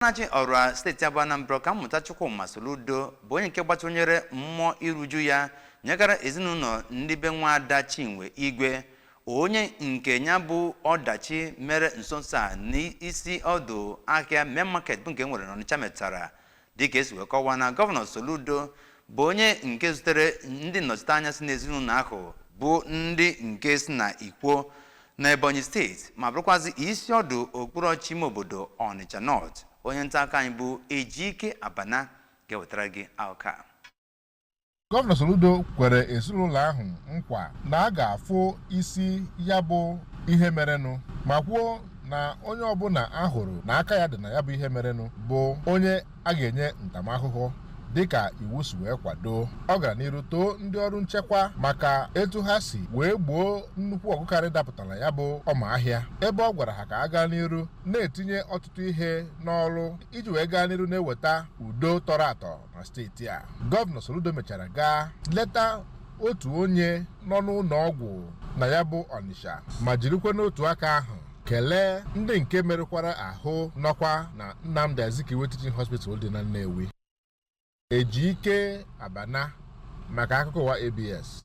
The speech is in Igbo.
Na-achị ọrụ steeti abụ Anambra, Ọkammụta Chukwuma Soludo, bụ onye nke gbatụnyere mmụọ iruju ya nyegara ezinụlọ ndị be nwaada Chinwe Igwe, onye nke ya bụ ọdachi mere nso nso a n'isi ọdụ ahịa Main Market bụ nke nwere n'Ọnịcha metara. Dịka esi wee kọwaa na Gọvanọ Soludo bụ onye nke zutere ndị nnọchiteanya si n'ezinụlọ ahụ, bụ ndị nke si na Ikwo na Ebonyi Steeti, ma bụrụkwazị isi ọdụ okpuru ọchịchị ime obodo Ọnịcha North. Onye nta akụkọ anyị bụ Ejike Abana ga-ewetara gị akụkọ a. Gọvanọ Soludo kwere ezinụlọ ahụ nkwa na a ga-afụ isi ya bụ ihe merenụ, ma kwuo na onye ọbụla a hụrụ na aka ya dị na ya bụ ihe merenụ bụ onye a ga-enye ntaramahụhụ dịka iwu si wee kwado. Ọ gara n'iru too ndị ọrụ nchekwa maka etu ha si wee gboo nnukwu ọgụkarị dapụtara ya bụ ọma ahịa, ebe ọ gwara ha ka a gaa n'iru na-etinye ọtụtụ ihe n'ọrụ iji wee gaa n'iru na-eweta udo tọrọ atọ na steeti a. Gọvanọ Soludo mechara gaa leta otu onye nọ n'ụlọ ọgwụ na ya bụ Ọnịsha, ma jirikwa n'otu aka ahụ kelee ndị nke merụkwara ahụ nọkwa na Nnamdi Azikiwe Teaching Hospital dị na Nnewi. Ejike Abana maka akụkọ ụwa ABS.